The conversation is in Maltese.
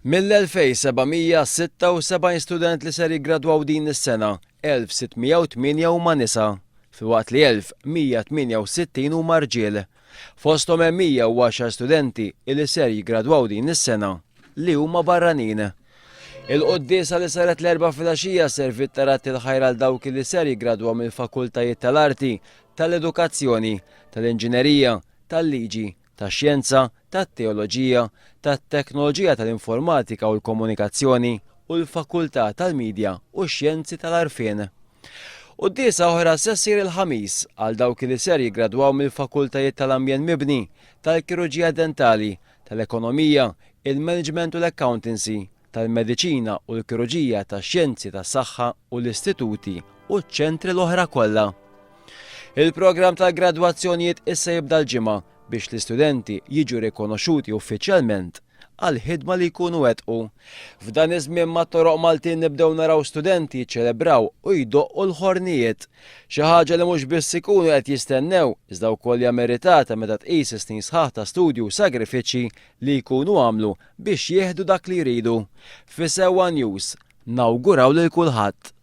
Mill-2776 student li ser jiggradwaw din is-sena, 1608 huma nisa, filwaqt li 1168 huma rġiel. Fosthom hemm 110 studenti li ser jiggradwaw din is-sena li huma barranin. Il-quddiesa li saret l-Erbgħa filgħaxija serviet ta' radd il-ħajr għal dawk li ser jiggradwaw mill-fakultajiet tal-arti, tal-edukazzjoni, tal-inġinerija, tal-liġi, tax-xjenza, tat-teoloġija, tat-teknoloġija tal-informatika u l-komunikazzjoni u l-Fakultà tal-Midja u x-Xjenzi tal-Għarfien. Quddiesa oħra se ssir il-Ħamis għal dawk li ser jiggradwaw mill-Fakultajiet tal-Ambjent Mibni, tal-Kirurġija Dentali, tal-Ekonomija, il-Management u l-Accountancy, tal-Mediċina u l-Kirurġija tax-Xjenzi tas-Saħħa u l-istituti u ċ-ċentri l-oħra kollha. Il-programm tal-gradwazzjonijiet issa jibda l-Ġimgħa biex l-istudenti jiġu rikonoxxuti uffiċjalment għall-ħidma li jkunu wettqu. F'dan iż-żmien mat-toroq Maltin nibdew naraw studenti jiċċelebraw u jdoqqu l-ħornijiet. Xi ħaġa li mhux biss ikunu qed jistennew, iżda wkoll hija meritata meta tqis is-snin sħaħ ta' studju u sagrifiċċji li jkunu għamlu biex jieħdu dak li jridu. Fi Sewwa News, nawguraw lil kulħadd.